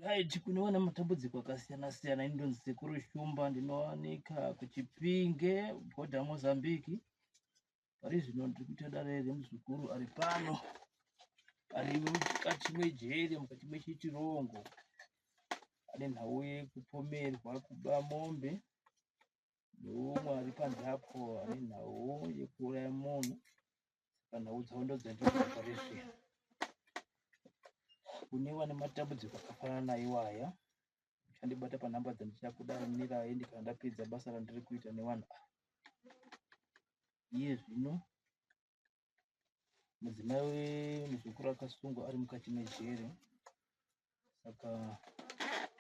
Right, kune vane matambudziko akasiyana siyana. Ini ndonzi Sekuru Shumba, ndinowanika kuChipinge, bhodha Mozambique. Pari zvino ndiri kuita dare remuzukuru ari pano, ari mukati mejeri, mukati mechitirongo. Ane nhau yekupomerwa kuba mombe neumwe ari panze apo ane nhau yekuuraya munhu. Saka nhau dzavo ndodzandiri kuita pari zvino. Kune vane matambudziko akafanana naiwaya, muchandibata panhamba dzandichakudanirai ndikana ndapedza basa randiri kuita nevanhu ava. Iye zvino mudzimai wemuzukuru akasungwa ari mukati mejeri, saka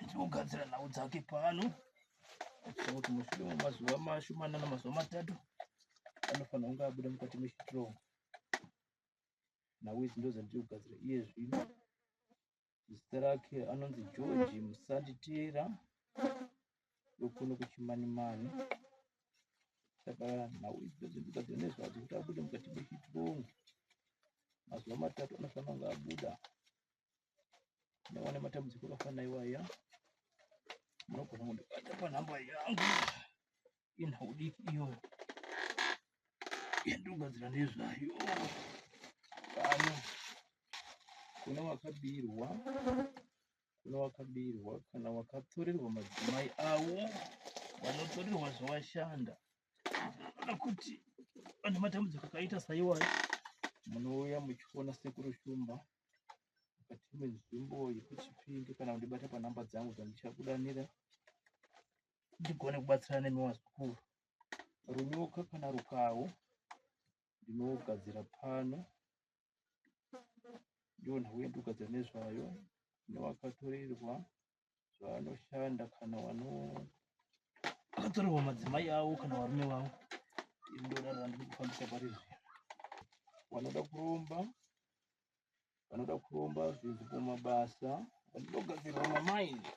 ndinogadzira nhau dzake pano kuti mushure memazuva mashomanana, mazuva matatu, anofanira kunge abuda mukati mechitirongo. Nhau idzi ndodzandiri kugadzira iye zvino. Zita rake anonzi George Musanditera wekuno kuChimanimani. Saka nhau idzi ndodzandiri kugadzira nezvadzo kuti abude mukati mechitirongo. Mazuva matatu anofanira kunge abuda. Newane matambudziko akafanana iwaya, munogona kundibata panhamba yangu inhau diki iyoyo yandinogadzira nezvayo pano. Kuna wakabirwa, kuna wakabirwa kana wakatorerwa madzimai avo, vanotorerwa zvavashanda, kana kuti vane matambudziko akaita saiwayo, munouya muchiona Sekuru Shumba mukati menzvimbo yekuChipinge kana kundibata panhamba dzangu dzandichakudanira ndigone kubatsirana nemi vazukuru. Runyoka kana rukawo ndinogadzira pano, ndiyo nhau yandinogadzira nezvayo. Newakatorerwa zvavanoshanda kana vakatorerwa madzimai avo kana varume vavo, iri ndo dare randiri kufambisa pari zvino. Vanoda kuromba, vanoda kuromba zvinzvimbo, mabasa vandinogadzirira mamaini,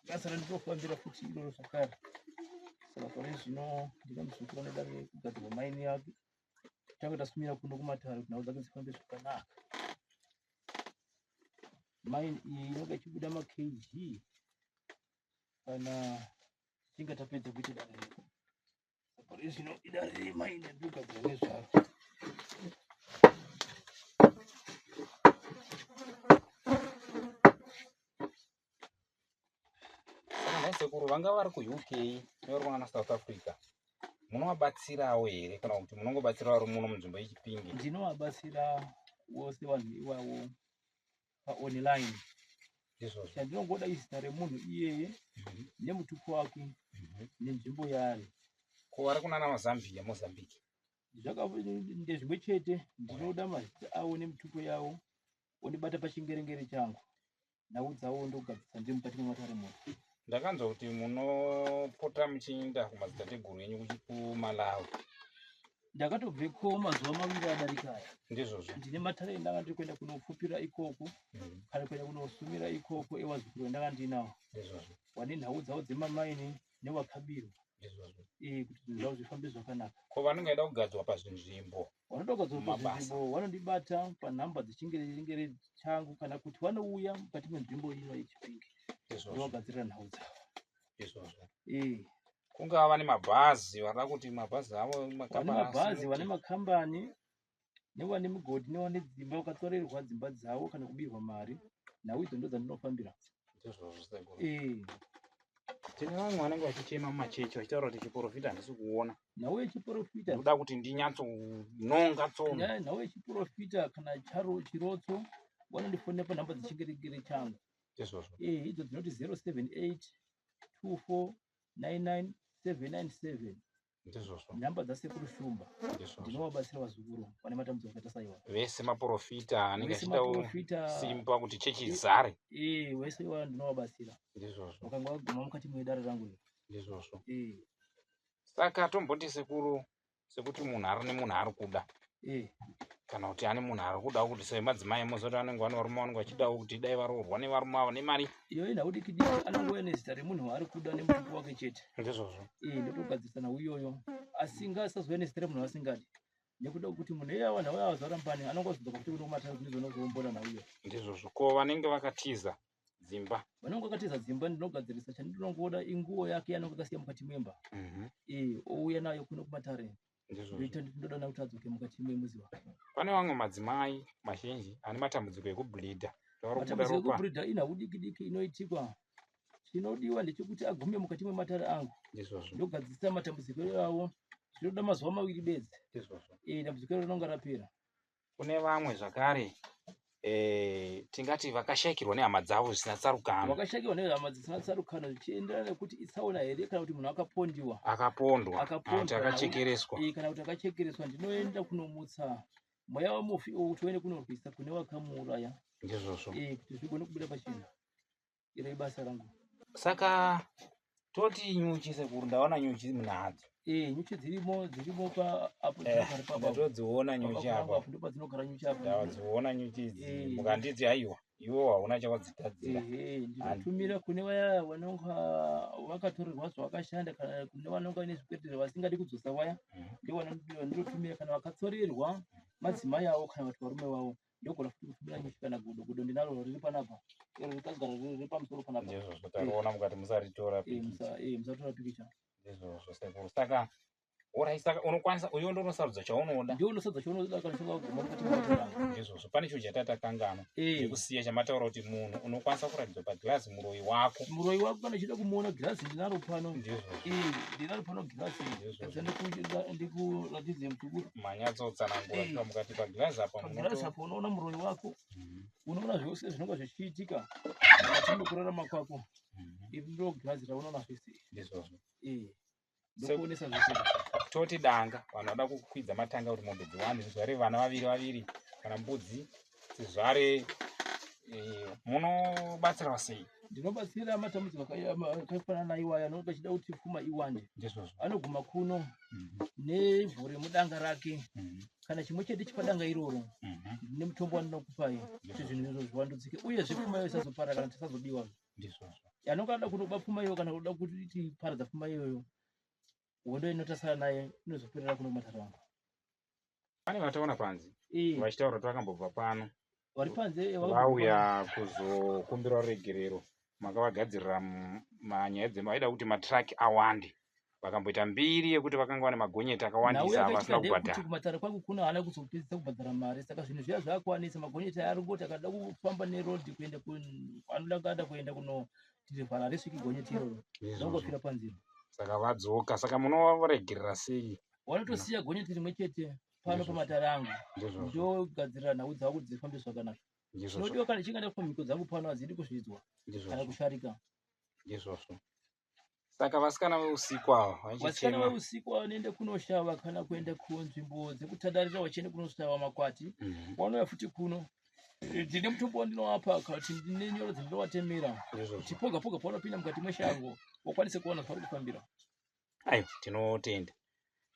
basa randinofambira futi iroro zvakare. Saka pari zvino ndine muzukuru anoda kugadzirwa maini yake, tanga tasumira kuno kumatare kuti nhau dzake dzifambe zvakanaka. Maini iyi inonga ichibuda makg kana tichinge tapedza kuita dare redu. Pari zvino idare remaini randinogadzira nezvaro. Saka nhai sekuru, vanga vari kuUK nevari kunana South Africa, munovabatsirawo here kana kuti munongobatsira vari muno munzvimbo yeChipinge? Ndinovabatsira vose vanhu ivavo paonline. Ndizvozvo. Chandinongoda izita remunhu iyeye nemutupo wake nenzvimbo yaari. Ko vari kunana maZambia, Mozambique? Ndezvimwe chete, ndinoda mazita avo nemitupo yavo, ondibata pachingerengere changu, nhau dzavo ndogadzisa ndiri mukati mematare muno. Ndakanzwa kuti munopota muchienda kumadzitateguru enyu kuMalawi. Ndakatobveko mazuva maviri adarika aya. Ndizvozvo. Ndine matare endanga ndiri kuenda kunopfupira ikoko kana kuenda kunosumira ikoko evazukuru vandanga ndinawo Ndizvozvo. vane nhau dzavo dzemamaini newakabirwa Ndizvozvo. Kuti zvinhu zvavo zvifambe zvakanaka. Ko vanenge vaida kugadzwa pazvinzvimbo? Vanoda kugadzwa Mabasa. pazvinzvimbo vanondibata panhamba dzechingerengere changu kana kuti vanouya mukati menzvimbo ino yeChipinge, Ndizvozvo. ndovagadzirira nhau dzavo. Ndizvozvo. Kungava vane mabhazi, varida kuti mabhazi avo Vane makambani mabhazi, asimuke. vane makambani, nevane migodhi, nevane dzimba, vakatorerwa dzimba dzavo kana kubirwa mari, nhau idzo ndo dzandinofambira. Ndizvozvo sekuru. Tine vamwe vanenge vachichema mumachechi vachitaura kuti chiprofita handisi kuona, Nhau yechiprofita, ndoda kuti ndinyatsononga tsono. Nhau yechiprofita kana charo chirotso, vanondifonera panhamba dzechingeregere changu. Ndizvozvo. Idzo dzinoti 078 24 99 797. Ndizvozvo. Nhamba dzaSekuru Shumba. Ndizvozvo. Ndinovabatsira vazukuru vane matambudziko akaita saiwa. Vese maprofita anenge Vese achidawo maprofita simba kuti chechi izare. Vese iwayo ndinovabatsira Ndizvozvo. vakanga vaguma mukati medare rangu iri. Ndizvozvo. Saka tomboti sekuru, sekuti munhu ari nemunhu ari kuda kana kuti ane munhu ari kuda kuti semadzimai mozoti vanenge vane varume vanenge vachidawo kuti dai varoorwa nevarume avo nemari. Iyo inhau diki diki, anongouya nezita remunhu waari kuda nemutupo wake chete. Ndizvozvo. Ndotogadzirisa nhau iyoyo, asi ngaasazouya nezita remunhu waasingadi, nekuda kwekuti munhu iye awa nhau yavo zarambani anongozodzoka kuti kuno kumatare kuti ndizoona kuzoombola nhau iyoyo. Ndizvozvo. Ko vanenge vakatiza Dzimba. Vanenge vakatiza dzimba ndinogadzirisa chandinongoda inguwo yake yanenge akasiya mukati memba. Eh, ouya nayo kuno kumatare. Ndoita ndinoda kuti adzoke mukati memuzi wake. Pane vamwe madzimai mazhinji ane matambudziko ekubleeder. Matambudziko ekubleeder inhau diki diki inoitikwa. Chinodiwa ndechekuti agume mukati mematare angu. Ndizvozvo. Ndogadzirisa matambudziko iwawo. Zvinoda mazuva maviri bedzi. Ndizvozvo. Eh, dambudziko iro rinonga rapera. Kune vamwe zvakare eh, tingati vakashaikirwa nehama dzavo zvisina tsarukano. Vakashaikirwa nehama dzisina tsarukano zvichienderana nekuti itsaona here kana kuti munhu akapondiwa. Akapondwa. Akapondwa. Akachekereswa. Eh, kana kuti akachekereswa ndinoenda kunomutsa mweya wemufi uwo kuti uende kunorwisa kune wakamuuraya. Ndizvozvo. Eh, kuti zvigone kubuda pachena. Iro ibasa rangu. Saka toti nyuchi sekuru, ndaona nyuchi munadzo. Eh, nyuchi dzirimo, dzirimo pa apo eh, dzinogara pa. Ndatodziona nyuchi apa. Apo ndipo dzinogara nyuchi apa. Ndadziona nyuchi idzi. Eh. Mukandidzi aiwa, iwe hauna chawadzitadzira. Eh, ndinotumira kune vaya vanonga vakatorerwa zvavakashanda kana kune vanonga vane zvikwereti zvavasingadi kudzosa vaya. Ndivo vandinotumira kana vakatorerwa madzimai avo kana kuti varume vavo. Ndogona futi kutumira nyuchi kana gudo. Gudo ndinaro riri panapa. Iro rikagara riri pamusoro panapa. Ndizvozvo tariona mukati musaritora eh, pikicha. Eh, musatora pikicha. Ndizvozvo sekuru. Saka orai saka unokwanisa uyo ndonosarudza chaunoda. Ndiwo unosarudza chaunoda kana uchinge waguma mukati mematora. Ndizvozvo pane chinhu chatatakanganwa. Eh. Chekusiya chamataura kuti munhu unokwanisa kuratidzwa pagirazi muroyi wako. Muroyi wako kana uchida kumuona girazi ndinaro pano. Ndizvozvo. Eh, ndinaro pano girazi. Ndizvozvo. Ndikuratidze mukuru. Manyatsotsanangura eh. mukati pagirazi apa. Pagirazi apa unoona muroyi wako. Unoona zvose zvinonga zvichiitika mukati mekurarama kwako. Iri ndiro girazi raunoona zvese. Ndizvozvo. Eh. Ndokuonesa zvese. Toti danga vanhu vada kukwidza matanga kuti mombe dziwande dzizvare vana vaviri vaviri kana mbudzi dzizvare eh, munobatsirwa sei? Ndinobatsira matambudziko akafanana naiwaya anonga achida kuti pfuma iwande. Ndizvozvo. Anoguma kuno nevhu remudanga rake kana chimwe chete chepadanga iroro ndine mutombo wandinokupai kuti zvinhu izvo zviwandudzike uyezve pfuma iyoyo isazoparara kana tisazobiwa. Ndizvozvo. Anonga ada kunoba pfuma iyoyo kana kuda kuti paradza pfuma iyoyo hondo inotasara naye inozoperera kuno matare wangu. Pane vataona panze Eh. vachitaura kuti vakambobva pano Vari panze eh, vauya kuzokumbira ruregerero makavagadzirira manyaya dzema vaida kuti matruck awande vakamboita mbiri yekuti vakanga vane magonyeti akawandisa vasina kubhadhara. Kumatare kwangu kuno haana kuzopedzisa kubhadhara mari saka zvinhu zviya zvakwanisa magonyeti ari kungoti akada kufamba neroad kuenda anoda kada kuenda kuno tirivhara harisviki gonyeti iroro rinongofira panzira. Saka vadzoka saka munovaregerera sei? Vanotosiya gonyeti rimwe chete pano pamatare angu ndogadzirira nhau dzavo kuti dzifambe zvakanaka. Chinodiwa kana chinge ndakupa mhiko dzangu pano hadzidi kuzvidzwa kana kusharika. Ndizvozvo. Saka vasikana veusiku ava vachichema. Vasikana veusiku vanoenda kunoshava kana kuenda kunzvimbo dzekutandarira vachienda kunoshava makwati. Vanouya futi kuno. Ndine mutombo wandinoapa kana kuti ndine nyoro dzandinovatemera. Kuti poga poga pavanopinda mukati meshango vakwanise kuwana zvavari kufambira. Aiwa, tinotenda.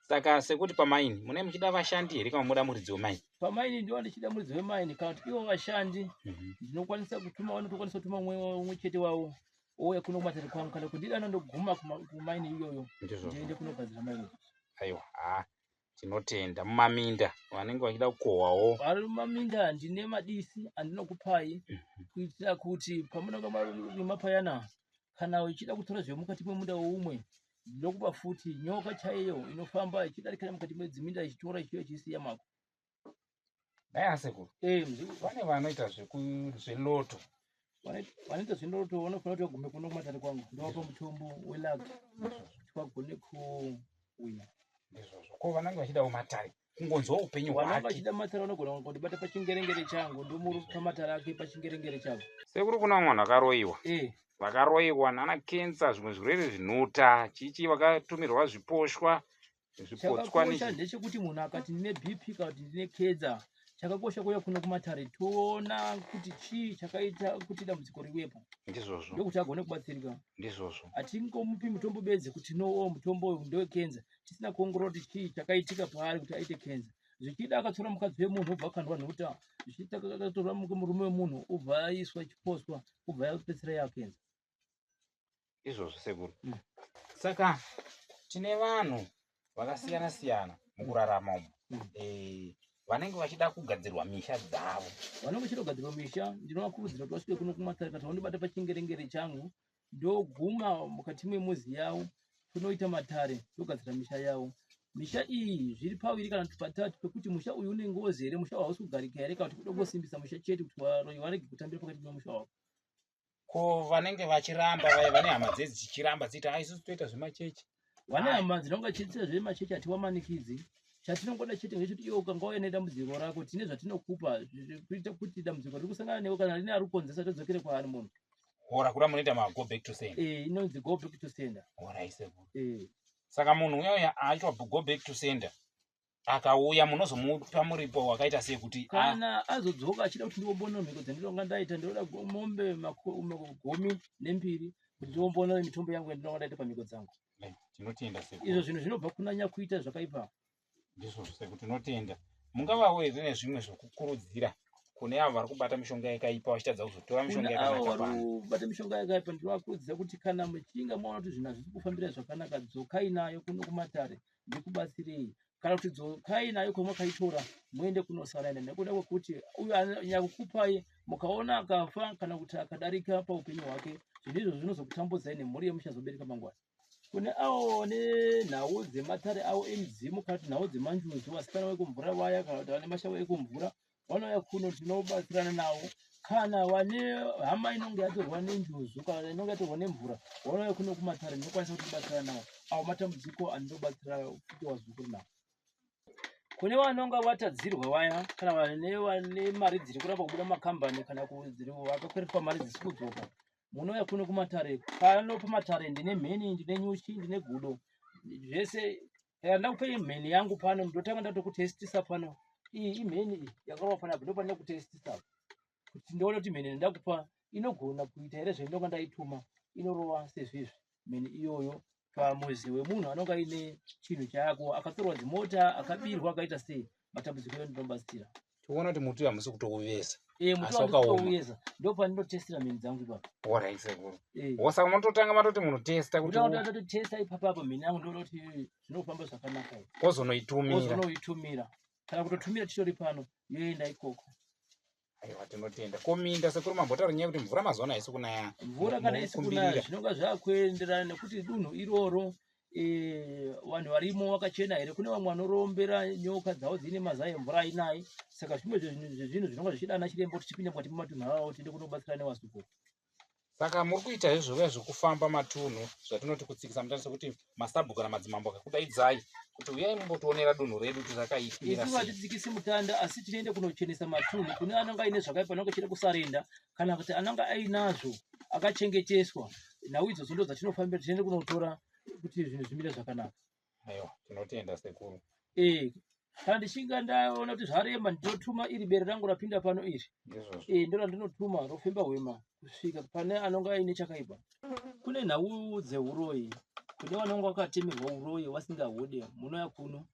Saka sekuti pamaini mune muchida vashandi here kana muda muridzi wemaini? Pamaini ndiwa ndichida muridzi wemaini kana kuti ivo vashandi ndinokwanisa kutuma vanotokwanisa kutuma umwe chete wavo ouya kuno kumatare kwangu kana kundidana ndoguma kumaini iyoyo ndiende kunogadzira maini. Aiwa, haa tinotenda. Mumaminda vanenge vachida kukohwawo. Vari mumaminda ndine madisi andinokupai kuitira kuti pamunenge marima payana kana uchida kutora zvemukati memunda weumwe Ndokupa futi nyoka chaiyo inofamba ichidarika mukati medziminda ichitora ichiuya ichisiya mako. Dai asekuru. Eh, muzukuru. Pane vanoita zveloto. Vanoita zveloto vanofanira kuti vagume kuno kumatare kwangu. Ndovapa mutombo weluck kuti vagone kuwina. Ndizvozvo. Ko vanenge vachidawo matare kungonzwa upenyu hwake. Vanenge vachida matare vanogona kundibata pachingerengere changu ndomurupa matare ake pachingerengere changu. Sekuru kuna vamwe vanhu vakaroiwa. Eh. Vakaroiwa nana cancer zvimwe zvirwere zvinhuta chichi vakatumirwa zviposhwa zvipotswa Chakakosha ndechekuti munhu akati ndine BP kana kuti ndine kenza chakakosha kuuya kuno kumatare toona kuti chii chakaita kuti dambudziko rivepo. Ndizvozvo. Ndokuti agone kubatsirika. Ndizvozvo. Hatingomupi mutombo bedzi kuti no oh, mutombo uyu ndewekenza tisina kuongorora kuti chii chakaitika paari kuti aite kenza. Zvichida akatora mukadzi wemunhu obva akandwa nhuta, zvichida akatora murume wemunhu obva aiswa chiposwa obva yapedzisira yakenza. Izvozvo sekuru. Saka tine vanhu vakasiyana siyana mukurarama umu. Vanenge vachida kugadzirwa misha dzavo. Vanenge vachida kugadzirwa misha, ndinovakurudzira kuti vasvike kuno kumatare kana vandibata pachingerengere changu, ndoguma mukati memuzi yavo, tonoita matare, togadzira misha yavo. Misha iyi zviri paviri kana kuti patatu pekuti musha uyu une ngozi here, musha hausi kugarika here, kana kuti kuda kungosimbisa musha chete kuti varoyi varege kutambira pakati pemusha wako. Ko vanenge vachiramba vaye vane hama dzedzi dzichiramba dziita ah, isusu toita zvemachechi. Vane hama dzinonga chiita zvemachechi hatiwamanikidzi. Chatinongoda chete ngechekuti iwe ukanga wauya nedambudziko rako tine zvatinokupa kuita kuti dambudziko riri kusangana newe kana rine ari kukonzeresa todzokere kwaari munhu. Hora kura munoita ma go back to sender. Eh, inonzi go back to sender. Hora isekuru. Eh. Saka munhu uya uya aitwa go back to sender akauya munozomupa muripo wakaita sei kuti kana azodzoka achida kuti ndiombonora mhiko dzandinonga ndaita ndinoda mombe 12 kuti ndiombonore mitombo yangu yandinonga ndaita pamhiko dzangu. Tinotenda sekuru. Izvo zvinhu zvinobva kuna nyakuita zvakaipa. Ndizvo sekuru, tinotenda. Mungavawo here nezvimwe zvekukurudzira kune avo vari kubata mishonga yakaipa vachitadza kuzotora mishonga yakanaka pano? Vari kubata mishonga yakaipa ndinovakurudzira kuti kana muchinge maona kuti zvinhu hazvisi kufambira zvakanaka, dzokai nayo kuno kumatare ndikubatsirei, kana kuti dzokai nayo kwamakaitora muende kunosarenda, nekuda kwekuti uyo nyakukupai mukaona akafa kana kuti akadarika paupenyu hwake, zvinhu izvozvo zvinozokutambudzai nemhuri yemuchazobereka mangwana. Kune avo vane nhau dzematare avo emidzimu kana kuti nhau dzemanjuzu, vasikana vekumvura vaya kana kuti vane mashavo ekumvura vanouya kuno tinobatsirana navo. Kana vane hama inonge yatorwa nenjuzu kana inonge yatorwa nemvura vanouya kuno kumatare, ndinokwanisa kuti tibatsirana navo. Avo matambudziko andinobatsira futi vazukuru navo. Kune vanonga vatadzirwa vaya kana vane vane mari dziri kuramba kubuda mumakambani kana vakakweretwa mari dzisiri kudzoka, munouya kuno kumatare. Pano pamatare ndine mheni, ndine nyuchi, ndine gudo, zvese. Kana ndakupei mheni yangu pano, ndotanga ndatokutestisa pano. Iyi imheni iyi yakarova panapa, ndopandina kutestisa kuti ndione kuti mheni ndakupa inogona kuita here zvandinonga ndaituma. Inorova sezvizvi mheni iyoyo pamuzi wemunhu anonga aine chinhu chako, akatorwa dzimota, akabirwa, akaita sei, matambudziko eyo ndinobatsira. Tikuona kuti muti hamusi kutouveza. Eh, muti wanditouveza ndo pandinotestera mheni dzangu ipapo. Alright sekuru. Eh. Saka munototanga matoti munotesta kuti ndatotesta ipapo apo mheni yangu ndoona kuti zvinofamba zvakanaka. Wozonoitumira. Wozonoitumira. Kana kutotumira titori pano yoenda ikoko. Aiwa tinotenda. Ko minda sekuru mambotaura nyaya yekuti mvura mazuva ano haisi kunaya. Mvura kana isi kunaya zvinonga zvakuenderana nekuti dunhu iroro eh, vanhu varimo vakachena here. Kune vamwe vanorombera nyoka dzavo dziine mazai emvura ainayi. Saka zvimwe zvezvinhu zvinonga zvichida ana chiremba kuti tipinde mukati mematunhu awawo tiende kunobatsira nevazukuru. Saka muri kuita izvo zviya zvekufamba matunhu zvatinoti kutsikisa mutano sekuti masabhuku kana madzimambo akakudaidzai kuti uyai mumbotionera dunhu redu kuti rakaimira Isu hatitsikisi mutanda asi tinoenda kunochenesa matunhu kune anenge aine zvakaipa anenge achida kusarenda kana kuti anenge ainazvo akachengeteswa. Nhau idzodzo ndo dzatinofambira tichienda kunotora kuti zvinhu zvimire zvakanaka. Aiwa tinotenda sekuru. Eh, kana ndichinge ndaona kuti zvarema ndinotuma iri bere rangu rapinda pano iri. Ndizvozvo. Eh, ndora ndinotuma rofemba hwema kusvika pane anonga aine chakaipa. Kune nhau dzeuroyi, kune vanonga vakatemerwa uroyi vasingahude, munouya kuno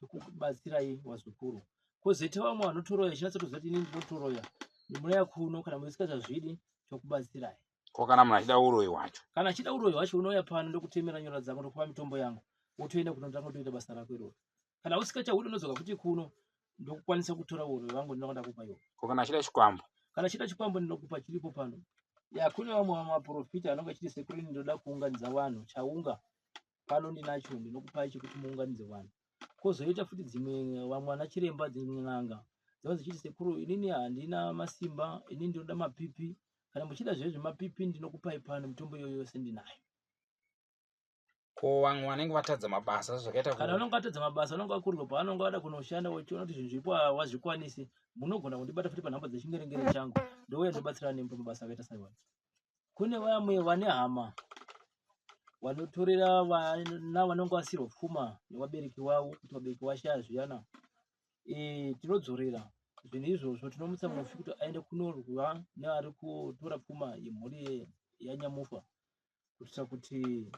tokubatsirai vazukuru. Kozoita vamwe vanotoroya vachinatsa kuziva kuti inini ndinotoroya, munouya kuno kana musikachazvidi tokubatsirai. Ko kana munhu achida uroyi hwacho? Kana achida uroyi hwacho unouya pano ndokutemera nyora dzangu ndokupa mitombo yangu wotoenda kunotanga kutoita basa rako iroro. Kana usikachahudi unodzoka futi kuno ndokukwanisa kutora uroyi wangu ndinonga ndakupa iwo. Ko kana achida chikwambo? Kana achida chikwambo ndinokupa chiripo pano. Ya kune vamwe maprofita anonga achiti sekuru ini ndinoda kuunganidza vanhu chaunga pano ndinacho ndinokupai chekuti muunganidze vanhu. Kozoita futi dzimwe vamwe ana chiremba dzimwe n'anga dzinonga dzichiti sekuru inini handina masimba inini ndinoda mapipi kana muchida zve zvemapipi ndinokupai pano mitombo iyoyo yose ndinayo. Ko vamwe vanenge vatadza mabasa zvakaita kana vanenge vatadza mabasa vanenge vakurirwa pavanenge vada kunoshanda vachiona kuti zvinhu zviripo havazvikwanisi munogona kundibata futi panhamba dzechingerengere changu ndouya ndobatsirana nemi pamabasa akaita saiwayo. Kune vamwe vane hama vanotorera vana vanenge vasirwa pfuma nevabereki vavo kuti vabereki vashaya zviyana e, tinodzorera zvinhu izvozvo tinomutsa mufi kuti aende kunorwa neari kutora pfuma yemhuri yanyamufa kuitira kuti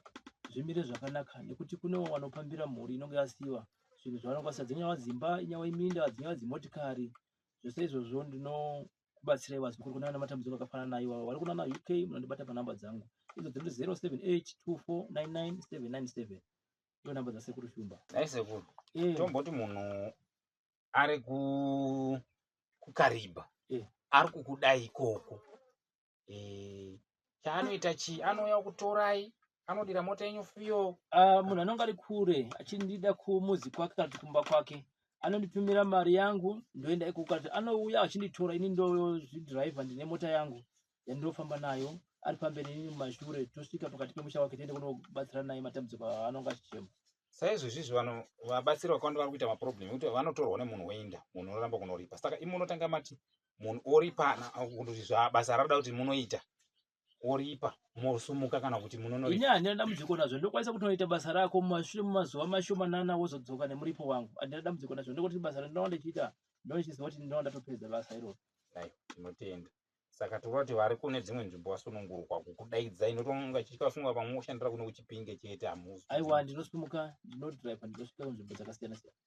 zvimire zvakanaka nekuti kune vanopambira mhuri inonge yasiyiwa zvinhu zvavanenge vasiya dzinyawa dzimba inyawa iminda dzinyawa dzimotikari zvose izvozvo ndinokubatsirai vazukuru kune vana matambudziko akafanana naiwawo vari kunana uk munondibata panhamba dzangu idzo dzinoti 0782499797 iyo namba dzasekuru Shumba. Nhai sekuru, Eh. tomboti munhu Ari kuKariba ari kukudai ikoko, chaanoita chii? Anouya kutorai? Anodira mota yenyu fuel? Ah, munhu anonge ari kure achindida kumuzi kwake kana kuti kumba kwake, anonditumira mari yangu, ndoenda ikoko, kana kuti anouya achinditora. Ini ndozvidhiraivha, ndine mota yangu yandinofamba nayo, ari pamberi, inini mumashure, tosvika pakati pemusha wake, tiende kunobatsirana naye matambudziko aanonge achichema. Saizvozvizvi vanhu vabatsiri vakawanda vari kuita maproblem ekuti vanotorwa nemunhu woenda, munhu unoramba kunoripa. Saka imi munotanga mati munhu oripana kundoti basa rada kuti munoita, oripa, mosumuka, kana kuti munonoripa? Ini handina dambudziko nazvo. Ndokwanisa kutoita basa rako mumashure mumazuva mashomanana, wozodzoka nemuripo wangu. Handina dambudziko nazvo, ndokuti basa randinova ndichiita, ndinochiziva kuti ndinova ndatopedza basa iroro. Aiwa, tinotenda. Saka tikuda kuti vari kune dzimwe nzvimbo vasunungurwa kukudaidzai, notonga chichikafunga pamwe ushandira kune kuChipinge chete, hamuzi? Aiwa, ndinosimuka, ndinodhiraivha, ndinosvika kunzvimbo dzakasiyana siyana.